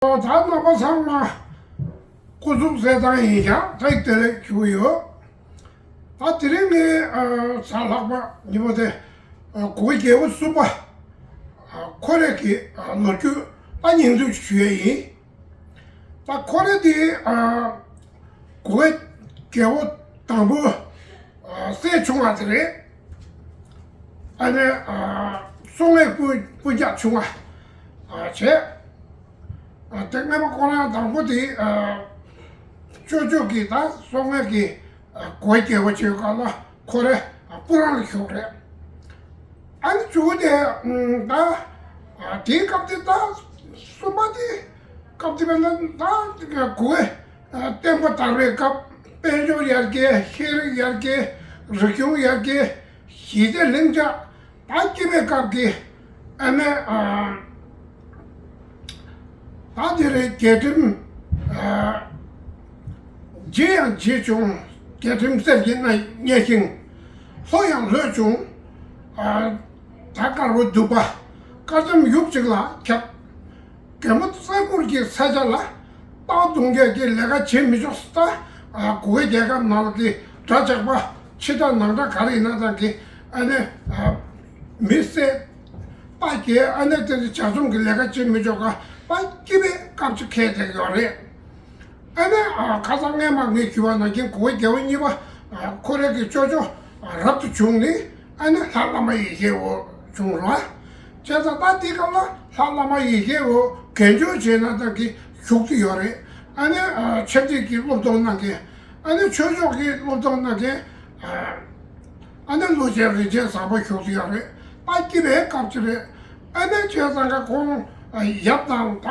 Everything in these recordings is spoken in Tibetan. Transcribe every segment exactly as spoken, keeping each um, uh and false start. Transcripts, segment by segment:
ད་རྣམ་པ་ཚང་མ་སྐུ་གཟུགས་གསལ་ཐང་ཡིན་ཤག་ད་བདེ་ལེགས་ཞུ་གི་ཡོད། ད་དེ་རིང་ངའི་གཟའ་ལྷག་པ་ཉིན་མོ་དེ་གུ་གེ་རྒྱལ་པོ་གསུམ་པ་ཁོ་རེ་གི་ལོ་རྒྱུས་ད་སྙིང་བསྡུས་ཞུ་ཡས་ཡིན། ད་ཁོ་རེ་དེ་གུ་གེ་རྒྱལ་པོ་དང་པོ་སྲས་ཆུང་བ་དེ་རེད། ཨ་ནི་སྲོང་བཙན་སྤུན་སྤུན་ཀྱག་ཆུང་བ་བྱས། དེ་སྔ་མ་ཁོ་རང་དང་པོ་དེ་ཅོ་ཅོ་གི་ད་སྲོང་བཙན་གི་གུ་གེ་རྒྱལ་པོ་བྱེད་སྐབས་ལ་ཁོ་རེ་སྤུ་རང་ལ་བཞུགས་རེད། ཨ་ནི་ཇུ་དེ་ད་དེའི་སྐབས་དེ་ད་གསུམ་པ་དེ་སྐབས་དེ་བས་ན་ད་གུ་གེ་བསྟན་པ་དར་བའི་སྐབས་དཔལ་འབྱོར་ཡར་རྒྱས། ཤེས་རིག་ཡར་རྒྱས། རིག་གཞུང་ཡར་རྒྱས། ཞི་བདེ་ལྷིང་འཇགས། ད་སྐྱིད་པའི་སྐབས་ཀྱི་ཨ་ནི་ད་དེ་རེད། རྒྱལ་ཁྲིམས་བརྗེ་ཡང་བརྗེ་བྱུང་། རྒྱལ་ཁྲིམས་གསེར་གྱི་སྣ་སྙན་ཞིང་། ལྷོད་ཡང་ལྷོད་བྱུང་། ད་དཀར་པོ་སྡུག་པ་དཀར་འཇམ་ཡུག་གཅིག་ལ་ཁྱབ། རྒན་མོ་གསར་བུར་གྱི་ས་ཆ་ལ་རྟ་རྡུང་རྒྱག་གི་ལས་ཀ་བྱེད་མི་ཆོག་ཟེར། ད་གུ་གེ་རྒྱལ་ཁབ་ནང་གི་དགྲ་ཇག་པ་ཕྱི་དགྲ་ནང་དགྲ་ག་རེ་ཡིན་ན་ད་གི་ཨ་ནི་མི་བསད། རྟ་རྒྱག་ཨ་ནི་དེ་ཚོ་ཇག་རྩོམ་གྱི་ལས་ཀ་བྱེད་མི་ཆོག་ག་ད་སྐྱིད་པའི་སྐབས་ཅིག་ཁེལ་བསྡད་ཡོད་རེད། ཨ་ནི་ཁ་སང་སྔས་མ་ངས་ཞུས་པ་ནང་བཞིན་གུ་གེ་རྒྱལ་པོ་གཉིས་པ་ཁོ་རེ་གི་ཅོ་ཅོ་རབ་ཏུ་བྱུང་ནས་ཨ་ནི་ལྷ་བླ་མ་ཡེ་ཤེས་འོ་བྱུང་ར། བྱས་ཙང་ད་དེའི་སྐབས་ལ་ལྷ་བླ་མ་ཡེ་ཤེས་འོ་རྒན་ཆོས་བྱས་ན་ད་གི་བཞུགས་ཀྱི་ཡོད་རེད། ཨ་ནི་ཆབ་སྲིད་ཀྱི་སློབ་སྟོན་གནང་མཁན། ཨ་ནི་ཆོས་ཕྱོགས་ཀྱི་སློབ་སྟོན་གནང་མཁན། ཨ་ནི་ལོ་ཆེན་རིན་ཆེན་བཟང་པོ་བཞུགས་ཀྱི་ཡོད་རེད། ད་སྐྱིད་པའི་སྐབས་ཅིག་རེད། ཨ་ནི་བྱས་ཙང་ཀ་ཁོང་ཡབ་དང་ད་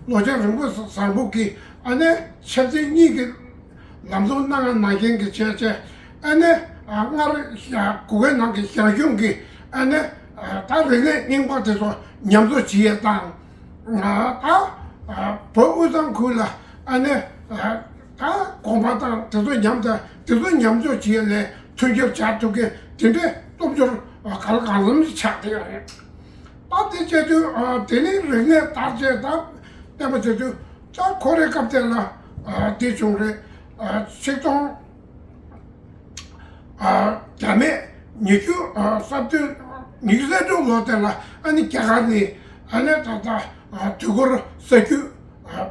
ལོ་ཆེན་རིན་པོ་བཟང་པོ་གི་ཨ་ནི་ཆབ་སྲིད་གཉིས་ཀྱི་ལམ་སྟོན་གནང་ང་ནང་བཞིན་གྱི་བྱས་བྱས། ཨ་ནི་སྔར་གུ་གེ་ནང་གི་ཞང་ཞུང་གི་ཨ་ནི་ད་རིག་གནས་རྙིང་པ་དེ་ཚོ་ཉམས་གསོ་བྱེད་ཡས་དང་། ད་བོད་དབུས་གཙང་ཁུལ་ལ་ཨ་ནི་ད་དགོན་པ་དང་དེ་ཚོ་ཉམས་ད་དེ་ཚོ་ཉམས་གསོ་བྱེད་ཡས་ལས་མཐུན་འགྱུར་བྱ་ཐུབ་མཁན་དེ་འདྲའི་སྟོབས་འབྱོར་གང་ལ་གང་འཚམ་ཞིག་ཆགས་བསྡད་ཡོད་རེད། ད་དེ་བྱས་དུས་དེ་ནི་རིག་གནས་དར་རྒྱས་དང་བསྟན་པ་བྱས་དུས་ད་ཁོ་རའི་སྐབས་དེ་ལ་དེ་བྱུང་རེད། ཆིག་སྟོང་བརྒྱ་མེད་ཉི་ཤུ་རྩ་བདུན། ཉི་ཤུ་རྩ་དྲུག་ལོ་དེ་ལ་ཨ་ནི་རྒྱ་གར་ནས་ཨ་ནི་ད་ལྟ་དུས་འཁོར་ས་རྒྱུད་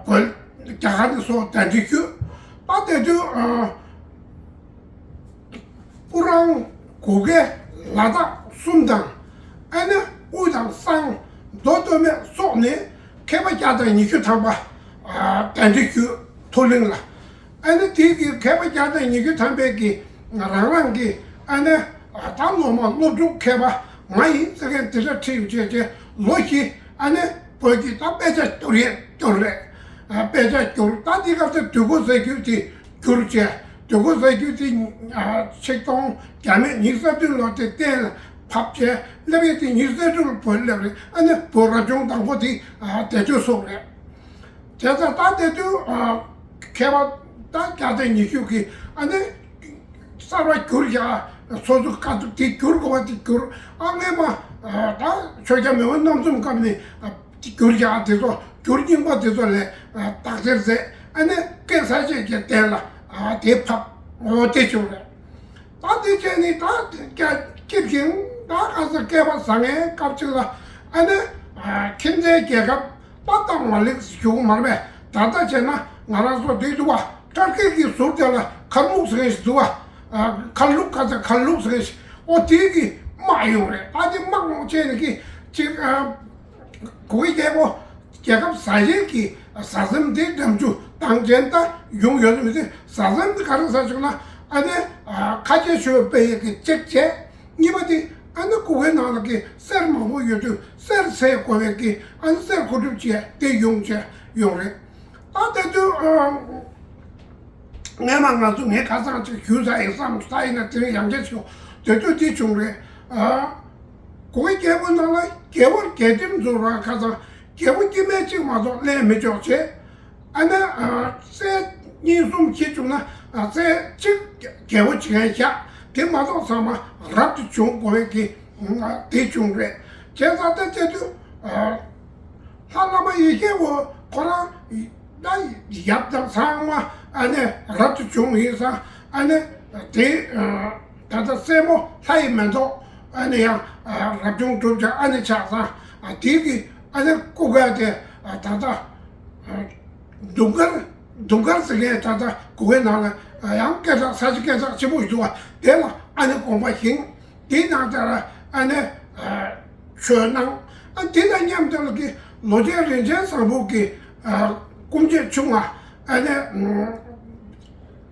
བོད་རྒྱ་གར་ནས་སོགས་གདན་འདྲེན་ཞུས། ད་དེ་དུས་སྤུ་རང་གུ་གེ་ལ་དྭགས་གསུམ་དང་། ཨ་ནི་དབུས་དང་སང་མདོ་སྟོད་སྨད་སོགས་ནས་མཁས་པ་བརྒྱ་དང་ཉི་ཤུ་ཐམ་པ་གདན་འདྲེན་ཞུས། མཐོ་གླིང་ལ། ཨ་ནི་དེ་གི་མཁས་པ་བརྒྱ་དང་ཉི་ཤུ་ཐམ་པའི་གི་རང་རང་གི་ཨ་ནི་ད་སློབ་མ་སློབ་ཕྲུག་མཁས་པ་ང་ཡིན་ཟེར་མཁན་དེ་འདྲ་ཁྲིད་བྱས་བྱས་ལོ་བཞི་ཨ་ནི་བོད་ཀྱི་ད་དཔེ་ཆ་བསྒྱུར་ཡས་བསྒྱུར་རེད། དཔེ་ཆ་བསྒྱུར། ད་དེ་སྐབས་དེ་དུས་འཁོར་ས་རྒྱུད་དེ་བསྒྱུར་བྱས། དུས་འཁོར་ས་རྒྱུད་དེ་ཆིག་སྟོང་བརྒྱ་མེད་ཉི་ཤུ་རྩ་བདུན་ལོ་དེ་གཏན་ལ་ཕབ་བྱས་སླེབས་ཡས་དེ་ཉི་ཤུ་རྩ་དྲུག་ལ་བོད་སླེབས་རེད། ཨ་ནི་བོད་རབ་བྱུང་དང་པོ་དེ་དེ་དུས་སོང་རེད། བྱས་ཙང་ད་དེ་དུས་མཁས་པ་ད་བརྒྱ་དང་ཉི་ཤུ་གིས་ཨ་ནི་གསར་པ་བསྒྱུར་ཡ། སོ་སོ་དཀའ་སྡུག་དེ་བསྒྱུར་དགོས་པ་དེ་བསྒྱུར། ཨ་སྔས་མ་ད་ཆོས་རྒྱལ་མེས་དབོན་རྣམ་གསུམ་སྐབས་ནས་བསྒྱུར་ཡ་དེ་ཚོ་བསྒྱུར་རྙིང་པ་དེ་ཚོ་ལས་དག་ཐེར་མཛད། ཨ་ནི་སྐད་ས་བཅད་ཀྱི་གཏན་ལ་དེ་ཕབ། འོ་དེ་བྱུང་རེད། ད་དེ་བྱས་ནས་ད་སྐྱ་སྐྱིད་ཅིང་ད་ག་ས་སྐལ་པ་བཟང་ངའི་སྐབས་ཅིག་ལ་ཨ་ནི་ཁྱིམ་མཚེས་རྒྱལ་ཁབ་ད་ད་མ་ལེགས་བྱུང་མ་རེད་པས། ད་ལྟ་བྱས་ན་ང་རང་ཚོ་འདི་འདུག་བ། ཊར་ཀི་གི་ཟུར་དེ་ལ་ཁར་མུག་ཟེར་མཁན་ཞིག་འདུག་བ། ཁར་ལུག་ག་ཚ་ཁར་ལུག་ཟེར་མཁན་ཞིག་འོ་དེ་གི་དམག་ཡོང་རེད། ད་དེ་དམག་ཡོང་བྱས་ནས་གི་ཅིག་གུ་གེ་རྒྱལ་པོ་རྒྱལ་ཁབ་ཟ་ཡས་ཀྱི་ཟ་ཟིམ་དེ་འགྲམ་ཆུ་དང་ཅན་ད་ཡོང་ཡོད་མི་དེ་ཟ་ཟིམ་དེ་ག་རེ་ཟ་བྱུང་ན་ཨ་ནི་ཁ་ཆེ་ཤོས་སྤེལ་ཡས་ཀྱི་གཅིག་བྱས། གཉིས་པ་དེ་ཨ་ནི་གུ་གེ་ནང་ལ་གི་གསེར་མང་པོ་ཡོད་དུས་གསེར་ཟས་དགོས་པའི་གི་ཨ་ནི་གསེར་མཁོ་སྒྲུབ་བྱས་དེ་ཡོང་བྱས་ཡོང་རེད། ད་དེ་དུས་སྔས་མ་ང་ཚོ་ངས་ཁ་སང་ཅིག་ཞུས་ཚར་ཡིན་བསམ། ད་ཡིན་ན་དེ་རིང་ཡང་བསྐྱར་ཞུ། དེ་དུས་དེ་བྱུང་རེད། གུ་གེ་རྒྱལ་པོ་ནང་ལ་རྒྱལ་པོ་རྒྱལ་ཁྲིམས་འཛུགས་ར། ཁ་སང་རྒྱལ་པོ་སྐྱེ་དམན་གཅིག་མ་གཏོགས་ལེན་མི་ཆོག་བྱས། ཨ་ནི་སྲས་གཉིས་གསུམ་བྱེད་བཅུག་ན་སྲས་གཅིག་རྒྱལ་པོ་བྱེད་མཁན་བཞག་དེ་མ་གཏོགས་ཚང་མ་རབ་ཏུ་བྱུང་དགོས་པའི་གི་དེ་བྱུང་རེད། བྱས་ཙང་དེ་བྱེད་དུས་ལྷ་བླ་མ་ཡེ་ཤེས་འོ་ ཁོ་རང་ད་ཡབ་དང་ཚང་མ་ཨ་ནི་རབ་ཏུ་བྱུང་ཡིན་ཙང་ཨ་ནི་དེ་ད་ལྟ་སྲས་མོ་ལྷ་ཡི་མེ་ཏོག་ཨ་ནི་ཡང་རབ་བྱུང་གྲུབ་ཀྱང་ཨ་ནི་ཆགས་ཙང་དེ་གི་ཨ་ནི་སྐུ་སྒེར་དེ་ད་ལྟ་དུང་དཀར་དུང་དཀར་ཟེར་མཁན་ད་ལྟ་གུ་གེ་ནང་ལ་ཡང་སྐད་གྲགས་ས་ཆ་སྐད་གྲགས་ཆེན་པོ་ཞིག་འདུག་བ། དེ་ལ་ཨ་ནི་དགོངས་པ་བཞེས། དེའི་ནང་དེར་ཨ་ནི་ཆོས་གནང་། ཨ་དེ་དང་མཉམ་དུ་ལ་གི་ལོ་ཆེན་རིན་ཆེན་བཟང་པོ་གི་སྐུ་མཆེད་ཆུང་བ་ཨ་ནི་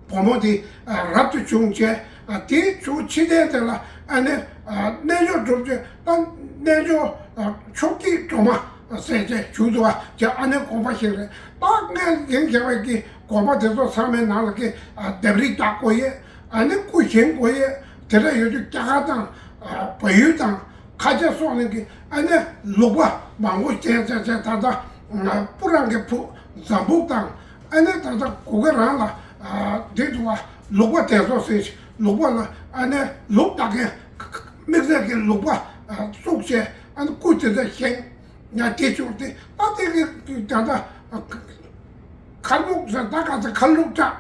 བུ་མོ་དེ་རབ་ཏུ་བྱུང་བྱས། དེའི་བྱུང་ཕྱི་རྟེན་དེ་ལ་ཨ་ནི་རྣལ་འབྱོར་སྒྲུབ་ཀྱི་ད་རྣལ་འབྱོར་ཕྱོགས་ཀྱི་སྒྲོལ་མ་ཟེར་བྱས་བྱུང་འདུག་བ། ཅེས་ཨ་ནི་དགོངས་པ་བཞེས་རེད། ད་ངས་ཡིན་བྱས་པའི་གི་དགོངས་པ་དེ་ཚོ་ཚང་མའི་ནང་ལ་གི་ལྡེབས་རིས་རྒྱག་དགོས་ཡས། ཨ་ནི་སྐུ་བཞེངས་དགོས་ཡས། དེ་འདྲ་ཡོད་དུས་རྒྱ་གར་དང་བལ་ཡུལ་དང་ཁ་ཆེ་སོགས་ནས་ཀྱི་ཨ་ནི་ལུག་པ་མང་པོ་བྱས་བྱས་བྱས་ད་ལྟ་སྤུ་རང་གི་ཕུ་འཛམ་བུ་དང་ཨ་ནི་ད་ལྟ་གུ་གེ་རང་ལ་འདི་འདུག་བ། ལུག་པ་དེ་ཚོ་ཟེར། ལུག་པ་ལ་ཨ་ནི་ལུག་ད་གིན་དམིགས་བསལ་གྱི་ལུག་པ་བཙུགས་བྱས་ཨ་ནི་སྐུ་དེ་འདྲ་བཞེངས། ཡང་དེ་བྱུང་སྟེ་ད་དེ་གི་ད་ལྟ་མཁར་ལུག་ཟེར། ད་ག་ཚོད་མཁར་ལུག་བྲག་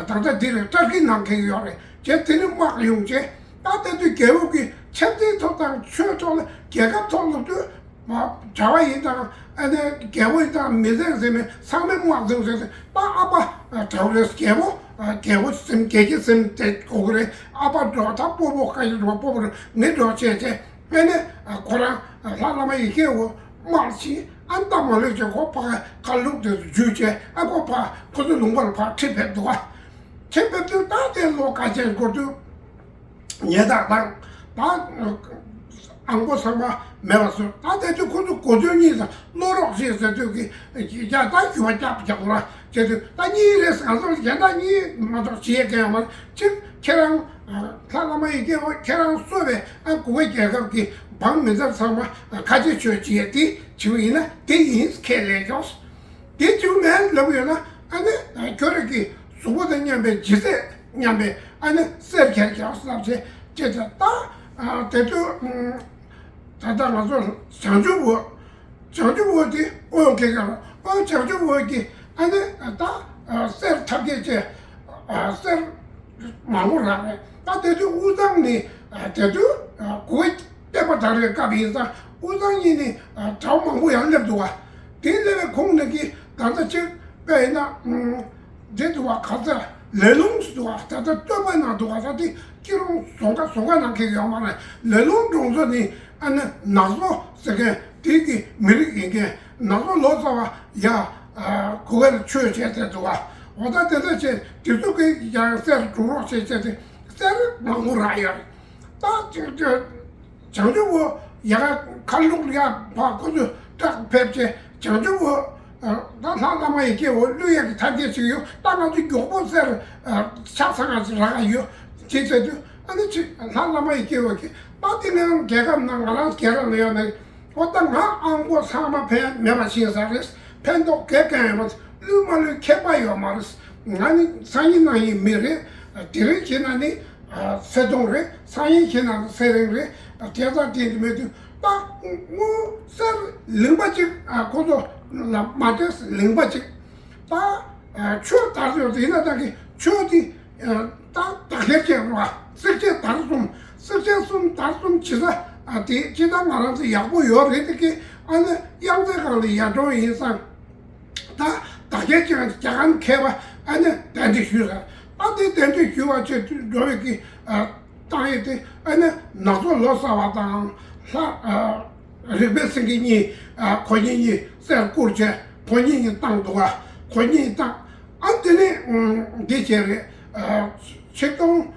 ད་ལྟ་འདི་རེད། བཀྲ་ཤིས་གནང་མཁན་ཡོད་རེད། བྱས་དེ་ནི་དམག་ཡོང་བྱས་ད་ལྟ་དུས་རྒྱལ་པོ་གི་ཆབ་སྲིད་ཐོག་དང་ཆོས་ཐོག་ལ་རྒྱལ་ཁབ་ཐོག་ལ་དུས་གྲྭ་པ་ཡིན་དང་ཨ་ནི་རྒྱལ་པོ་ཡིན་དང་མི་ཟེར་ཟེར་མེད། ཚང་མས་དམག་འཛིང་ཟེར་ཟེར། ད་ཨ་ཕ་གྲྭ་པ་རེད། རྒྱལ་པོ་རྒྱལ་པོ་སེམས་རྒྱལ་གྱི་སེམས་དེ་གོ་གི་རེད། ཨ་ཕ་འགྲོ་ད་སྤོ་བོ་ཁ་ཡི་འགྲོ་སྤོ་བོ་རེད། ངས་འགྲོ་བྱས་བྱས། ཨ་ནི་ཁོ་རང་ལྷ་བླ་མ་ཡེ་ཤེས་འོ་དམག་ཕྱིན། ཨ་ནི་ད་མ་ལོས་བྱས་ཁོ་ཕ་མཁར་ལུག་དེ་ཚོ་འཇུས་བྱས། ཨ་ཁོ་ཕ་ཁོ་ཚོ་ལུང་པ་ལ་ཕར་ཁྲིད་ཕེབས་འདུག་བ། ཁྲིད་ཕེབས་དུས་ད་དེ་ལོ་ཁ་ཤས་འགོར་དུས་ཉེ་ད་དང་ད་ཨང་པོ་ཚང་མ་མེད་པ་བཟོས། ད་དེ་དུས་ཁོ་ཚོ་གོ་ཚོད་གཉིས་དང་བློ་རོགས་ཤིག་ཟེར་དུས་ཀྱི་ཡ་ད་ཞུ་བ་རྒྱབ་རྒྱག་ར་བྱས་དུས་ད་གཉིས་རེད། ང་ཚོ་གཞན་དག་གཉིས་མ་གཏོགས་བྱེད་ཡས་གང་ཡང་མ་རེད། གཅིག་ཁྱེད་རང་ལྷ་བླ་མ་ཡེ་ཤེས་འོ་ཁྱེད་རང་གསོ་བའི་ཨ་གུ་གེ་རྒྱལ་ཁབ་ཀྱི་འབངས་མི་ཚང་མ་ཁ་ཆེ་ཆོས་བྱེད་ཡས་དེ་བྱེད་ཡིན་ན་དེ་ཡིན་ཁས་ལེན་ཆོག་དེ་བྱེད་མེད་ལབ་ཡོད་ན་ཨ་ནི་ཁྱོད་རང་གི་གཟུགས་པོ་དང་མཉམ་པའི་ལྗིད་ཚད་མཉམ་པའི་ཨ་ནི་གསེར་ཁྱེར་ཆོག་ལབ་བྱས་བྱས་ཙང་ད་དེ་དུས་ད་ལྟ་ང་ཚོ་བྱང་ཆུབ་འོ། བྱང་ཆུབ་འོད་དེ་དབོན་ཁེ་ག་ལ་ཨོ་བྱང་ཆུབ་འོད་ཀྱི་ཨ་ནི་ད་གསེར་ཐབས་མཁས་ཅན་གསེར་མང་པོ་རག་རེད། ད་དེ་དུས་དབུས་གཙང་ནི་དེ་དུས་གོ་བ་བསྟན་པ་དར་བའི་སྐབས་ཡིན་ཙང་དབུས་གཙང་གཉིས་ནི་གྲྭ་པ་མང་པོ་ཡང་སླེབས་འདུག་བ། དེ་སླེབས་པའི་ཁོངས་ནས་ཀྱི་ད་ལྟ་ཅིག་དཔེ་ཡིན་ན། འདི་འདུག་བ། ག་ཚ་ལེ་ལུང་ཟེར་འདུག་བ། ད་ལྟ་སྟོད་པ་ནང་འདུག་བ། ད་དེ་སྐྱིད་རོང་རྫོང་ཁ་རྫོང་ཁ་ནང་ཁེལ་ཡོད་མ་རེད། ལེ་ལུང་གྲོང་ཚོ་ནི་ཨ་ནི་ནག་ཚོ་ཟེར་མཁན་དེ་གི་མི་རིགས་ཡིན་མཁན། ནག་ཚོ་ལོ་ཙཱ་བ་ཡ་གུ་གེ་ལ་ཆོས་བྱས་ཏེ་འདུག་བ། འོ་ད་དེ་འདྲ་བྱས་དེ་ཚོ་གི་ཡང་གསེར་སྒྲུག་རོགས་བྱས་བྱས་ཏེ་གསེར་མང་པོ་རག་ཡོད་རེད། ད་ཅིག་ཅིག་བྱང་ཆུབ་འོ་ཡ་ག་མཁར་ལུང་ལ་ཡ་ཕར་ཁོ་ཚོས་སྐྲག་ཕེབས་བྱས་བྱང་ཆུབ་འོ་ད་ལྷ་བླ་མ་ཡེ་ཤེས་འོ་བླུ་ཡག་གི་ཐབས་ཤེས་ཅིག་ཡོད། ད་ང་ཚོ་མགྱོགས་པོ་གསེར་ཆ་ཚང་ང་ཅིག་རག་ག་ཡོད་ཅེས་བྱས་དུས་ཨ་ནི་ཅིག་ལྷ་བླ་མ་ཡེ་ཤེས་འོ་གི་ད་དེ་ནས་རྒྱལ་ཁབ་ནང་ང་རང་རྒྱལ་རབས་ལ་ཡོད་ནས། འོ་ད་ང་ཨང་པོ་ཚང་མ་ཕན་མེད་པ་ཤེས་ས་རེད། ཕན་ཐོགས་གེ་གང་ཡང་མ་རེད། བླུས་མ་བླུས་ཁྱད་པར་ཡོད་མ་རེད། ང་ནི་སང་ཉིན་གནངས་ཉིན་མི་རེད། དེ་རིང་བྱས་ན་ནི་ཚེ་ཐུང་རེད། སང་ཉིན་བྱས་ན་ཚེ་རིང་རེད། དེ་ལྟར་དེ་མེད་དུས་ད་དངུལ་གསེར་ལིང་པ་གཅིག་ཁོ་ཚོ་ལ་མ་སྤྲད། ལིང་པ་གཅིག་ད་ཆོས་དར་ཡོད་དེ་ཡིན་ན་ད་གི་ཆོས་དེ། ད་དར་ཁྱེར་ཅན་རོ། བསྲེག་བཅད་དར་གསུམ། བསྲེག་བཅད་གསུམ་དར་གསུམ་བྱེད་ས་དེ་ཅི་ད་ང་རང་ཚོ་ཡག་པོ་ཡོད་རེད། དེ་གི་ཨ་ནི་གཡང་རྩེ་སྒང་ལ་ཡར་འགྲོ་ཡིན་ཙང་ད་དར་ཁྱེར་ཅན་རྒྱ་གར་མཁས་པ་ཨ་ནི་གདན་འདྲེན་ཞུས་ས། ད་དེ་གདན་འདྲེན་ཞུ་བ་ཆེད་དུ་འགྲོ་བའི་གི་བཏང་ཡས་དེ་ཨ་ནི་ནག་ཚོ་ལོ་ཙཱ་བ་དང་ལྷ། རིག་པའི་སེང་གེ་གཉིས། ཁོ་གཉིས་གཉིས་གསེར་བསྐུར་བྱས་ཁོ་གཉིས་གཉིས་བཏང་འདུག་ག་ཁོ་གཉིས་བཏང་། ཨ་དེ་ནས་འདི་བྱས་རེད། ཆིག་སྟོང་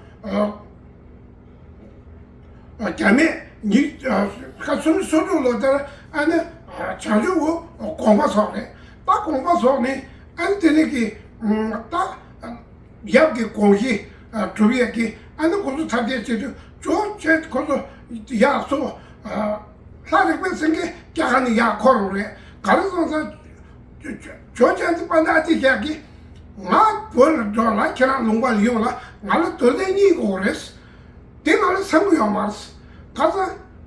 བརྒྱ་མེད་ཉིས། ཁ་སུམ་ཅུ་སོ་དྲུག་ལོ་དེར་ཨ་ནི་བྱང་ཆུབ་འོ་དགོངས་པ་རྫོགས་རེད། ད་དགོངས་པ་རྫོགས་ནས་ཨ་ནི་དེ་ནས་ཀྱི་ད། ཡབ་ཀྱི་དགོངས་གཞི་སྒྲུབ་ཡས་ཀྱི་ཨ་ནི་ཁོ་ཚོ་ཐབས་ཤེས་བྱེད་དུས་ཇོ་བྱས་ཁོ་ཚོ་ཡག་སོ། ལྷ་རིག་པའི་སེང་གེ་རྒྱ་གར་ནས་ཡར་འཁོར་རུང་རེད། ག་རེ་སོང་ཙང་ཇོ་བྱས་ཚེ་དཔལ་ལྡན་ཨ་ཏི་ཤ་གིས་ང་བོད་ལ་འགྲོ་ལ་ཁྱེད་རང་ལུང་པ་ལ་ཡོང་ལ་ང་ལ་དོན་ཚན་གཉིས་དགོས་རེད། དེ་ང་ལ་བསམ་གི་ཡོད་མ་རེད། ག་ཚ་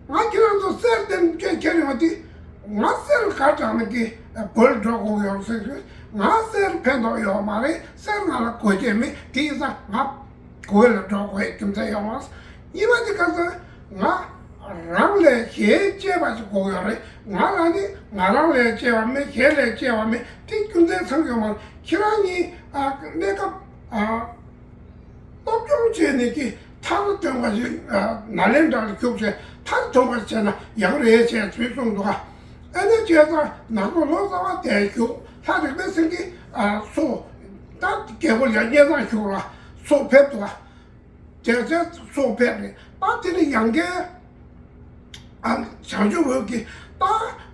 ང་ཁྱེད་རང་ཚོ་གསེར་ལྡན་སྐད་ཁྱེར་ཡོང་དུས་ ང་གསེར་ག་དྲག་ན་གི་བོད་འགྲོ་དགོས་ཡོད་ཟེར་དུས། ང་གསེར་ཕན་ཐོགས་ཡོད་མ་རེད། གསེར་ང་ལ་དགོས་ཀྱི་མེད། དེ་ཡིན་ཙང་ང་བོད་ལ་འགྲོ་དགོས་རྒྱུ་མཚན་ཡོད་མ་རེད། གཉིས་པ་དེ་ག་ཚོད་ང་རང་ལས་གཞན་གཅེས་པ་ཞིག་དགོས་ཡོད་རེད། ང་ལ་ནི་ང་རང་ལས་གཅེས་པ་མེད། གཞན་ལས་གཅེས་པ་མེད། དེ་རྒྱུ་མཚན་ཚང་ཡོད་མ་རེད། ཁྱེད་རང་གཉིས་ཨ་གནས་སྐབས་ཨ། སློབ་སྦྱོང་བྱས་ནས་ཀྱི་མཐར་ཐོན་པ་ཞིག་ཨ་ནཱ་ལེནྡྲ་ལ་རྒྱུགས་བྱས། མཐར་ཐོན་པ་བྱས་ན་ཡག་རེད་ཅེས་ཚུལ་གསུངས་འདུག་ཨ་ནི་བྱས་ཙང་ནང་ལོ་ལོ་ཙཱ་བ་དེར་བཞུགས། ལྷ་རིག་པའི་སེང་གེ་ཨ་སོགས། ད་རྒྱལ་པོ་ཡང་སྙེ་ཚང་བཞུགས་ལ་སོགས་ཕེབས་འདུག་ཨ། དེ་ཚོ་སོགས་ཕེབས་རེད། ད་དེ་ནི་ཡང་བསྐྱར་ཨ་བྱང་ཆུབ་འོད་ཀྱིས་ད་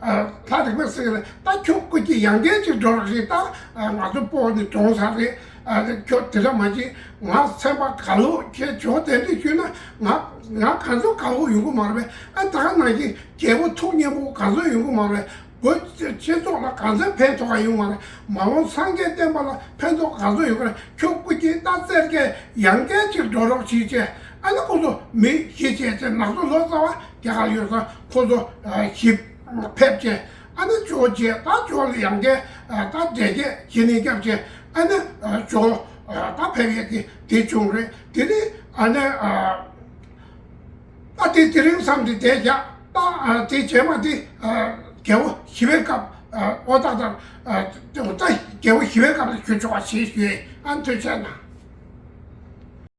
ཨ་ལྷ་རིག་པའི་སེང་གེ་ལ། ད་ཁྱོད་སྐུ་སྐྱེ་ཡང་བསྐྱར་ཅིག་འགྲོ་རོགས་ཞེས། ད་ཨ་ང་ཚོ་སྤོ་ནས་གྲོངས་ཚར་རེད། ཨ་ཁྱོད་དེ་འདྲ་མ་བྱེད། ང་སེམས་པ་དགའ་ལོ། ཁྱེད་ཇོ་དེ་འདྲ་ཞུས་ན་ང་ང་གང་ཚོད་དགའ་བོ་ཡོང་གི་མ་རེད་པས། ཨ་ད་ག་ནང་བཞིན་རྒྱལ་པོ་ཐུགས་མཉེས་པོ་གང་ཚོད་ཡོང་གི་མ་རེད། བོད་སྤྱི་ཚོགས་ལ་གང་ཚོད་ཕན་ཐོགས་ཡོང་མ་རེད། མ་འོངས་སངས་རྒྱས་བསྟན་པ་ལ་ཕན་ཐོགས་གང་ཚོད་ཡོང་གི་རེད། ཁྱོད་སྐུ་སྐྱེ་ད་བཙལ་མཁན་ཡང་བསྐྱར་ཅིག་འགྲོ་རོགས་བྱེད་ཅེས། ཨ་ནི་ཁོ་ཚོ་མི་བཞི་བྱས་ཅེས། ནང་ཚོ་ལོ་ཙཱ་བ་རྒྱ་གར་ཡོད་ཙང་ཁོ་ཚོ་ཨ་བཞི་ཕེབས་ཅེས། ཨ་ནི་ཇོ་བྱས། ད་ཇོ་ལ་ཡང་བསྐྱར་ཨ་ད་འགྲེལ་བཤད་བྱེད་ནས་སྐྱབས་ཅེས། ཨ་ནི་ཨ་ཇོ་ཨ་ད་ཕེབས་ཡས་དེ་དེ་བྱུང་རེད། དེ་ནི་ཨ་ནི་ཨ་ད་དེ་དེ་རིང་བསམ་སྟེ་བསྡད་བཞག་ད་ཨ་དེ་རྗེས་མ་དེ་ཨ་རྒྱལ་པོ་ཞི་བའི་སྐབས་ཨ་ཨོ་ད་ད་ཨ་ད་རྒྱལ་པོ་ཞི་བའི་སྐབས་ལ་ཞུ་ཆོག་པ་ཞེས་ཞུས། ཨ་ཐུགས་རྗེ་གནང་།